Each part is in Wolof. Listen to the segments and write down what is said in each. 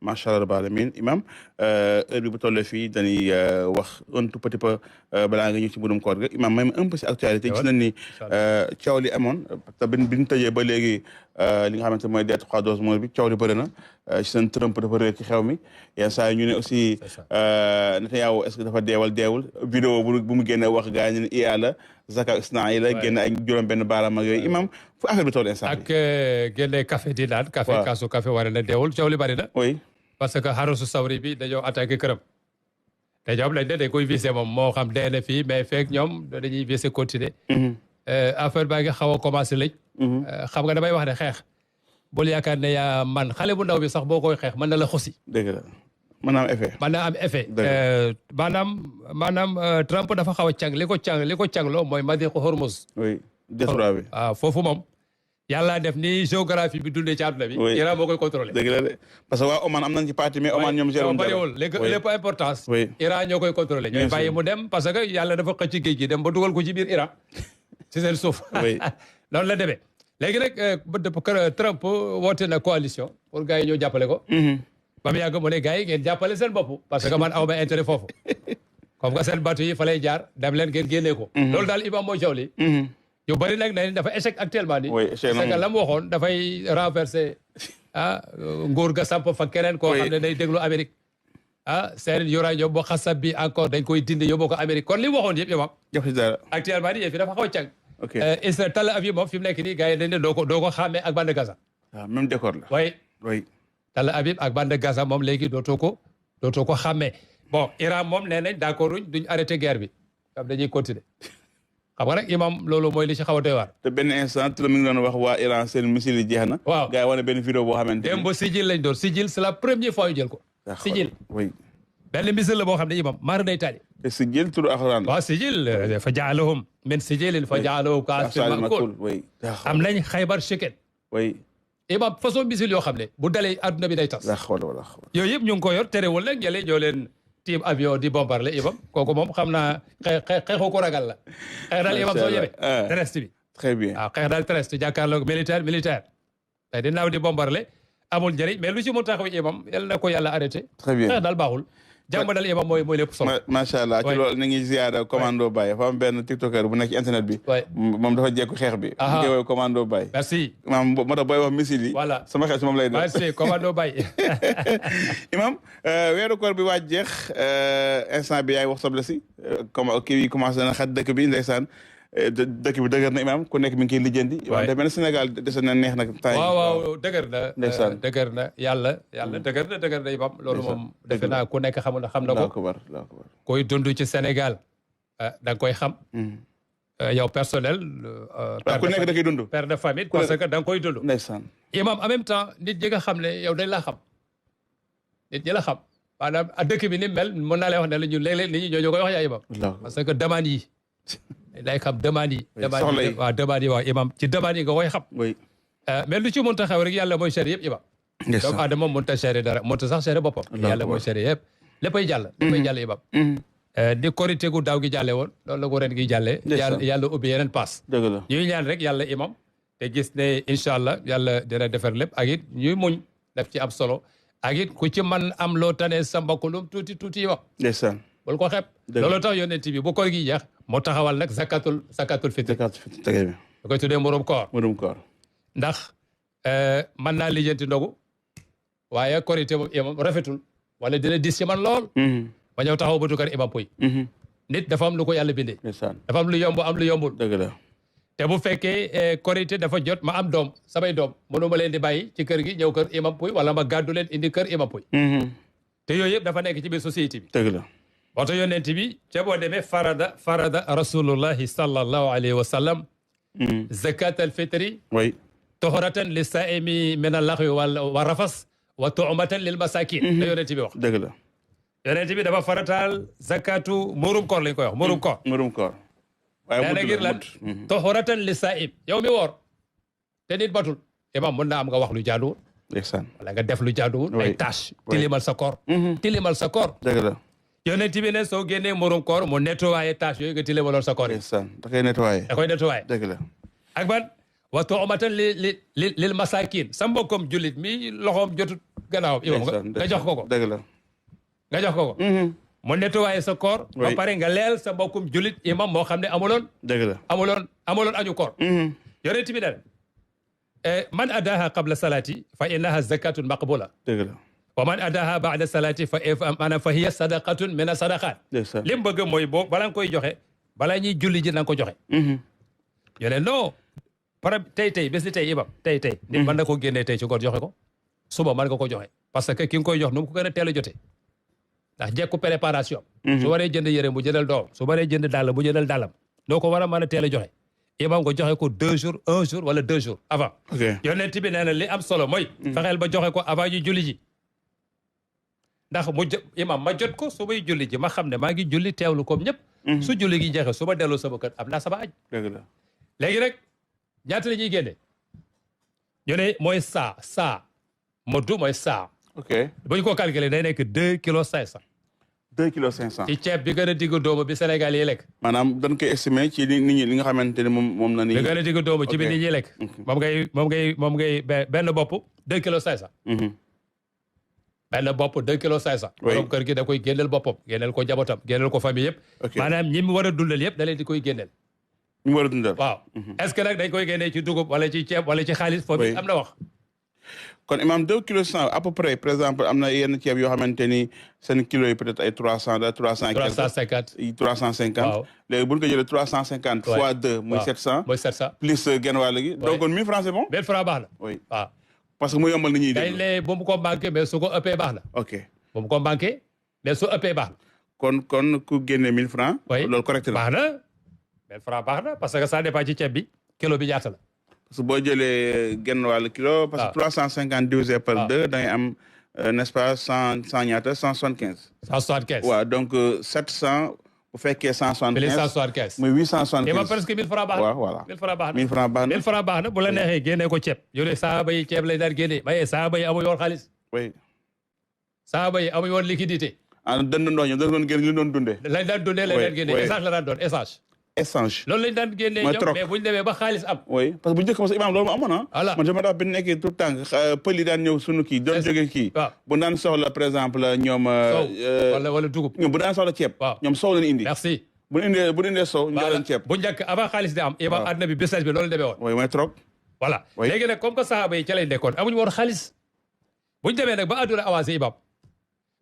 macha allah rabbil alamin imam heure bi bu tollee fii dañuy wax un tout petit peu balaa nga ñëw ci mbirum koor ga imam même un peu si actualité gis nañ ni coow li amoon te bi ñu tëjee ba léegi li nga xamante mooy deet 3 doses mooy bi coow li bëri na ci seen Trump dafa réer ci xew mi yenn saa yi ñu ne aussi Netanyahu est-ce que dafa deewul vidéo bu mu génne wax gaa yi ne IA la zaka isna yi la génne ay juróom benn baaraam ak yooyu imam fu affaire bi toll instant ak génne café di naan café kaasu café war na deewul coow li bëri na oui parce que Harusu Sawri bi dañoo attaqué këram te ñoom lañ ne dañ koy visé moom moo xam dee na fii mais fekk ñoom dañuy visé continuer affaire baa ngi xaw a commencé lëj xam nga damay wax ne xeex bul yaakaar ne yaa man xale bu ndaw bi sax boo koy xeex mën na la xosi dëgg la mën naa am effet mën naa am effet maanaam Trump dafa xaw a càng li ko cangloo mooy Madiqu Hormuz oui détroit bi waaw foofu moom yàlla def ni géographie bi dundee ci àdduna bi Iran moo koy contrôlé dëgg la de parce que waa Oman am nañ ci parti mais Oman ñoom zéro bariwul lépp importance Iran ñoo koy contrôlé ñooy bàyyi mu dem parce que yàlla dafa xëcc géej gi dem ba dugal ko ci biir Iran ci seen suuf noonu la demee léegi nag Trump woote na coalition pour gars yi ñoo jàppale ko ba mu yàgg mu ne gars yi ngeen jàppale seen bopp parce que man aw ma intérêt foofu comme que seen bateau yi fa lay jaar dem leen ngeen génnee ko loolu daal imam mooy coow li yu bëri nag ne dafa échec actuellement ni parce que la mu waxoon dafay renverser nguur ga samp fa keneen koo xam ne day déglu Amérique seen uranium boo xasab bi encore dañ koy dindi yóbbu ko Amérique kon li mu waxoon yëpp imam actuellement ni yëf yi dafa xaw a càng Israël Tel Aviv moom fi mu nekk nii gars yi dañ ne doo ko xàmmee ak bande Gaza même décor la oui Tel Aviv ak bande Gaza moom léegi dootoo ko xàmmee bon Iran moom nee nañ d'accord duñ arrêté guerre bi am dañuy continuer xam nga nag imam loolu mooy li ci xaw a doy waar te benn instant mi ngi doon wax waa Iran seen missile yi jeex na waaw gars yi wane benn vidéo boo xamante démb Sijil lañ doon Sijil c'est la première fois yu jël ko Sijil benn missile la boo xam ne imam maar day taali te Sijil tur alxuraan waaw Sijil fa jaalahum min sijilin fa jaalahum ka'asfin ma'kul am nañ Xaybar Shiken imam façon missile yoo xam ne bu dalee adduna bi day tas yooyu yëpp ñu ngi ko yor terewul nag ñële ñoo leen team avion di bombarder imam kooku moom xam naa xeexoo ko ragal la xeex daal imam soo yebe terrestre bi très bien waaw xeex daal terrestre jàkkaarloog militaire tey di naaw di bombarder amul njëriñ mais lu ci mu taxaw imam yal na ko yàlla arrêté très bien xeex daal baaxul jàmm daal imam mooy lépp solo macha allah ci loolu ni ngi ziyaara commando Baye fa am benn tiktoker bu nekk ci internet bi moom dafa jekku xeex bi ñu koy woowee commando Baye merci maam moo tax booy wax missile yi voilà sama xel si moom lay def merci commando Baye imam weeru koor bi waaj jeex instant bi yaay wax soble si kii yi commencé na xat dëkk bi ndeysaan dëkk bi dëgër na imam ku nekk mi ngi koy lijjanti wante mel Sénégal dese na neex nag temps waaw dëgër na yàlla dëgër na imam loolu moom defe naa ku nekk xam na ko koy dund ci Sénégal da nga koy xam yow personnel ku nekk da koy dund père de famille parce que da nga koy dund ndeysaan imam en même temps nit ñi nga xam ne yow dañ la xam nit ñi la xam maanaam a dëkk bi ni mel mën naa lay wax ne la ñu léeg-léeg nit ñi ñoo koy wax yaa imam parce que demande yi day xam demande yi demande yi waaw imam ci demande yi nga koy xam mais lu ci mënta xew rek yàlla mooy seere yëpp imam doomu aadama mënta seere dara mënta sax seere boppam yàlla mooy seere yëpp léppay jàll imam di korite gu daaw gi jàlle woon loolu la ko ren gi jàlle yàlla ubbi yeneen paas ñuy ñaan rek yàlla imam te gis ne incha allah yàlla dina defar lépp ak it ñuy muñ daf ci am solo ak it ku ci man am loo tane sa mbokkulum tuuti imam bul ko xeeb loolu tax yonent bi bu koor gi jeex moo taxawal nag zakatul fitr da koy tuddee murum koor ndax mën naa lijjanti ndogu waaye korité moom imam rafetul wala dina dis ci man lool ba ñëw taxaw batu kër imam puy nit dafa am lu ko yàlla bindee dafa am lu yomb am lu yombul dëgg la te bu fekkee korité dafa jot ma am doom samay doom mënuma leen di bàyyi ci kër gi ñëw kër imam puy wala ma gàddu leen indi kër imam puy te yooyu yëpp dafa nekk ci biir société bi dëgg la waxta yonent bi ca boo demee farada rasulullahi sallallahu alayhi wa sallam zakat al fitri toxoratan li saimi min al laxwi wa rafas wa tu'matan lil masakin la yonent bi wax dëgg la yonent bi dafa farataal zakatu murum koor lañ koy wax murum koor nee na ngir lan toxoratan li saim yow mi woor te nit batul imam mën naa am nga wax lu jaaduwul wala nga def lu jaaduwul ay tâche tilimal sa koor dëgg la yonent bi ne soo génnee murum koor mu nettoyé tâche yooyu nga tilimaloon sa koor yi da koy nettoyé dëgg la ak ban wa tu'matan lil masakin sa mbokkom jullit mi loxoom jotut gannaaw imam nga jox ko ko dëgg la nga jox ko ko mu nettoyé sa koor ba pare nga leel sa mbokkum jullit imam moo xam ne dëgg la amuloon añu koor yonent bi dal man adaha qabla salati fa innaha zakatun maqbula dëgg la wa man adaha ba'da salati fa hiya sadaqatun min as-sadaqat li mu bëgg mooy boo bala nga koy joxe balaa ñuy julli ji na nga ko joxe yo ne non par tey bés ni tey imam tey nit mën na ko génnee tey ci ngoon joxe ko suba mën nga ko joxe parce que ki nga koy jox nu mu ko gën a teel a jotee ndax jekku préparation su waree jënd yére mu jëndal doom su waree jënd dàll mu jëndal dàllam noo ko war a mën a teel a joxe imam nga joxe ko 2 jours 1 jour wala 2 jours avant yonent bi nee na li am solo mooy fexeel ba joxe ko avant ñu julli ji ndax imam ma jot ko su may julli ji ma xam ne maa ngi julli teewlu comme ñëpp su julli gi jeexee su ma delloo sama kër am naa sama aj léegi nag ñaata la ñuy génne ñu ne mooy saa moddu mooy saa bu ñu ko calculer day nekk 2 kilos 500 2 kilos 500 ci ceeb bi gën a digg doomu bi Sénégal yi lekk maanaam dañ koy estimer ci nit ñi li nga xamante ne moom la ni bi gën a digg doomu ci bi nit ñi lekk moom ngay benn bopp 2 kilos 500 benn bopp 2 kilos 500 borom kër gi da koy génneel boppam génneel ko njabootam génneel ko famille yëpp maanaam ñi mu war a dundal yëpp da leen di koy génneel ñu war a dundal waaw est-ce que nag dañ koy génnee ci dugub wala ci ceeb wala ci xaalis foofu am na wax kon imam 2 kilos 100 à peu près par exemple am na yenn ceeb yoo xamante ni seen kilos yi peut-être ay 300 la 350 350 léegi bu ñu ko jëlee 350 fois 2 muy 700 mooy 700 plus genn wàll gi donc kon 1000 francs c'est bon 1000 francs baax na oui waaw parce que mu yombal nit ñi dañ ne bu mu ko manqué mais su ko ëppee baax na ok bu mu ko manqué mais su ëppee baax na kon ku génne 1000 francs loolu correct la baax na 1000 francs baax na parce que ça dépend ci ceeb bi kilo bi ñaata la parce que boo jëlee genn wàll kilo parce que 350 divisé par 2 da ngay am n'est-ce pas 100 ñaata 175 175 waaw donc 700 bu fekkee 175 plus 175 muy 875 et ma presque 1000 francs baax na waaw voilà 1000 francs baax na 1000 francs baax na 1000 francs baax na bu la neexee génnee ko ceeb yooyu saaba yi ceeb lañ daan génnee mais saaba yi amuñu woon xaalis oui saaba yi amuñu woon liquidité dënd ndox ñoom dañ doon génne li doon dundee lañ daan dundee lañ daan génnee essence la daan doon essence loolu lañ daan génnee ñoom mais buñ demee ba xaalis am oui parce que bu njëkk ma sa imam loolu ma amoon voilà man dama daa bi nekkee tout temps pël yi daan ñëw sunu kii doon jóge kii bu daan soxla par exemple ñoom wala dugub ñoom bu daan soxla ceeb ñoom sow lañu indi merci bu indee sow ñu leen ceeb bu njëkk avant xaalis di am imam àdduna bi business bi loolu demee woon oui mooy trop voilà léegi nag comme que sahaaba yi ca lay nekkoon amuñu woon xaalis buñ demee nag ba àdduna avancé imam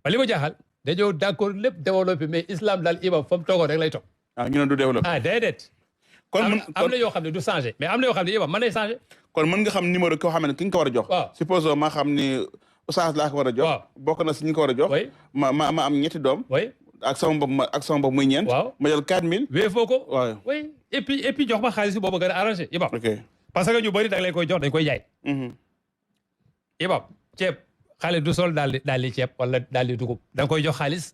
ba li ma jaaxal dañoo d'accord lépp développé mais islam daal imam fa mu toogoon rek lay toog ñu ne du développé déedéet kon am na yoo xam ne du changé mais am na yoo xam ne imam mën nay changé kon mën nga xam numéro koo xam ne ki nga ko war a jox supposons ma xam ni oustaz laa ko war a jox bokk na si ñi ko war a jox ma am ñetti doom ak sama bopp muy ñeent ma jël 4000 wee foo ko waaw oui et puis jox ma xaalis bi boobu gën a arrangé imam parce que ñu bëri da nga leen koy jox dañ koy jaay imam ceeb xaalis du sol daal di ceeb wala daal di dugub da nga koy jox xaalis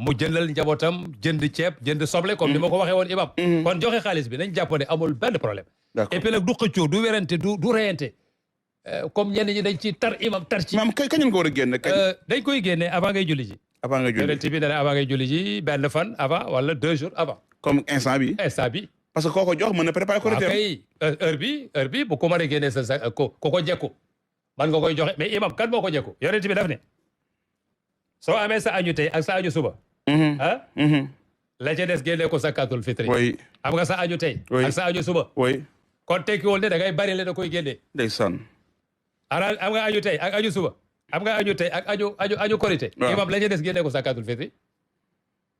mu jëndal njabootam jënd ceeb jënd soble comme ni ma ko waxee woon imam kon joxe xaalis bi nañ jàpp ne amul benn problème et puis nag du xëccoo du werante du reyante comme ñenn ñi dañ ci tar imam tar ci imam kañ nga ko war a génne dañ koy génne avant ngay julli ji avant ngay julli yonent bi dana avant ngay julli ji benn fan avant wala 2 jours avant comme instant bi parce que kooko jox mën na préparer ko kay heure bi bu ko mën a génne sa ko jekku man nga koy joxe mais imam kan moo ko jekku yonent bi daf ne soo amee sa añu tey ak sa añu suba la ca des génne ko zakatul fitri am nga sa añu tey ak sa añu suba kon tekkiwul ne da ngay bari le da koy génne ndeysaan am nga añu tey ak añu suba am nga añu tey ak añu korité imam la ca des génne ko zakatul fitri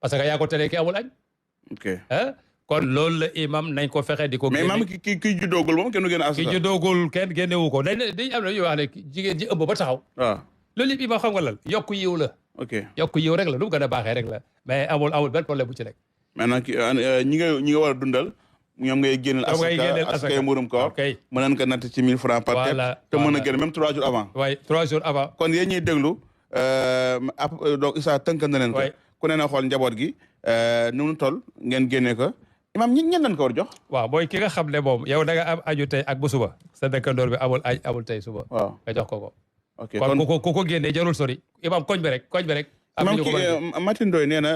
parce que yaa ko tere ki amul añ kon loolu la imam nañ ko fexe di ko mais imam ki juddoogul moom kenn du génne asaka ki juddoogul kenn génnewu ko dañ am na ñuy wax ne jigéen ji ëmb ba taxaw loolu yëpp imam xam nga lan yokku yiw la yokku yiw rek la lu mu gën a baaxee rek la mais amul benn problème bu ci nekk maintenant ñi nga war a dundal ñoom ngay génneel asaka murum koor mën nañ ko natt ci 1000 francs par tête te mën a génn même 3 jours avant oui 3 jours avant kon yéen ñuy déglu donc Issa tënk na leen ko ku ne na xool njaboot gi nu mu toll ngeen génne ko imam ñen lañ ko war jox waaw mooy ki nga xam ne moom yow da nga am aju tey ak bu suba sa dëkkandoor bi amul tey suba nga jox ko kon ku ko génnee jarul sori imam koñ bi rek imam Martine Ndoye nee na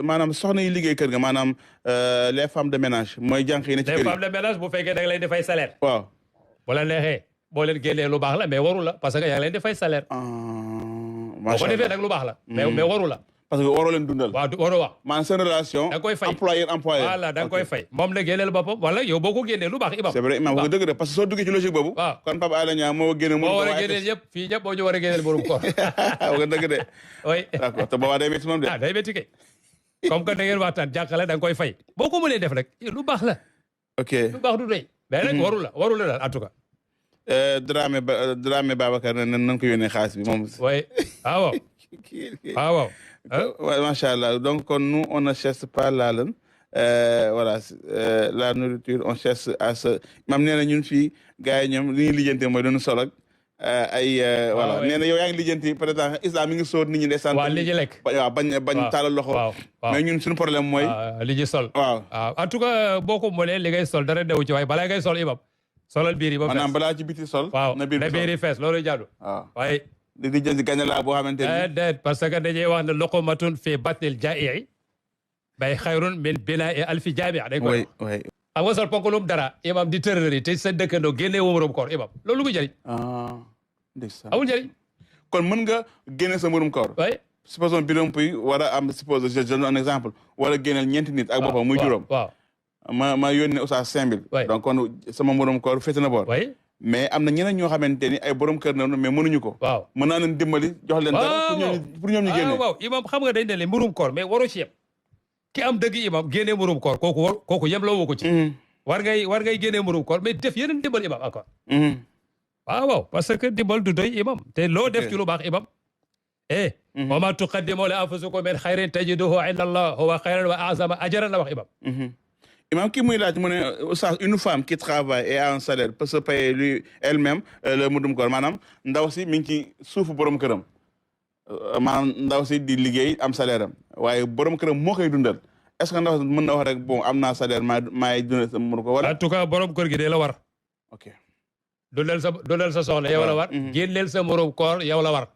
maanaam soxna yi liggéey kër ga maanaam les femmes de ménage mooy jànq yi ne ci kër yi les femmes de ménage bu fekkee da nga leen di fay salaire waaw bu la neexee boo leen génnee lu baax la mais waru la parce que yaa ngi leen di fay salaire. boo ko defee nag lu baax la. mais waru la. parce que waroo leen dundal. waaw waroo wax. maanaam seen relation. da nga koy fay employeur employé. voilà da nga koy fay. moom la génneel boppam wala yow boo ko génnee lu baax imam. c'est vrai imam wax dëgg de parce que soo duggee ci logique boobu. waaw kon Pape Alé Niang moo génne. moo war a génneel ñëpp fii ñëpp boo ñu war a génneel borom koor. wax dëgg de. oui d'accord te boobaa day métti moom de. ah day métti kay. comme que da ngeen waxtaan jàkkale da nga koy fay. boo ko mënee def rek lu baax la. ok lu baax du doy. mais nag waru la daal en tout cas. Dramé Babacar nan ko yónnee xaalis bi moom. oui waaw waaw. Ouais, machallah. Donc, nous, on ne cherche pas la laine. Voilà, la nourriture, on cherche à se... Même si nous, filles, gars, nous, nous, lijjanti mooy doon solo ay voilà nee na yow yaa ngi lijjanti par exemple islam mi ngi sóor nit ñi de sant. waaw li ñu lekk. waaw bañ taalal loxo. waaw mais ñun suñu problème mooy. li ñu sol. waaw en tout cas boo ko mënee li ngay sol dara newu ci waaye balaa ngay sol imam solal biir yi ba fees. maanaam balaa ci biti sol. waaw na biir yi fees loolu jaadu. waaw waaye. di jënd gañe laa boo xamante ni. déet parce que dañuy wax ne luqmatun fi batnil jaa'i bay xayrun min binaa'i alfi jaami' dañ ko oui oui. xam nga sol ponkalum dara imam di tërëri te sa dëkkandoo génnee wóorom koor imam loolu lu ko jëriñ. ndeysaan amul njëriñ. kon mën nga génne sa mburum koor. oui. supposons Birame Pouye war a am suppose je donne un exemple wala génneel ñeenti nit ak boppam muy juróom. waaw ma yónnee Oustaz 5000. oui donc kon sama mburum koor féete na boor. oui. mais am na ñeneen ñoo xamante ni ay borom kër na mais mënuñu ko. waaw mën naa leen dimbali jox leen dara pour ñoom ñu génne. waaw imam xam nga dañ ne le mburum koor mais waroo ci yem ki am dëgg imam génne mburum koor kooku yem loo woo ko ci. war ngay génne mburum koor mais def yeneen dimbal imam encore. waaw parce que dimbal du doy imam te loo def ci lu baax imam. wa ma tuqaddimu li anfusikum min xayrin tajiduhu inda Allah huwa xayran wa a'zama ajran la wax imam. Imam kii muy laaj mu ne Oustaz une femme qui travaille et a un salaire peut se payer lui elle-même le mudum koor maanaam ndaw si mi ngi ci suufu borom këram maanaam ndaw si di liggéey am salaire am waaye borom këram moo koy dundal est-ce que ndaw si mën na wax rek bon am naa salaire maay dundal sa mudum koor wala. en tout cas borom kër gi de la war. ok dundal sa soxla yow la war. génneel sa mudum koor yow la war.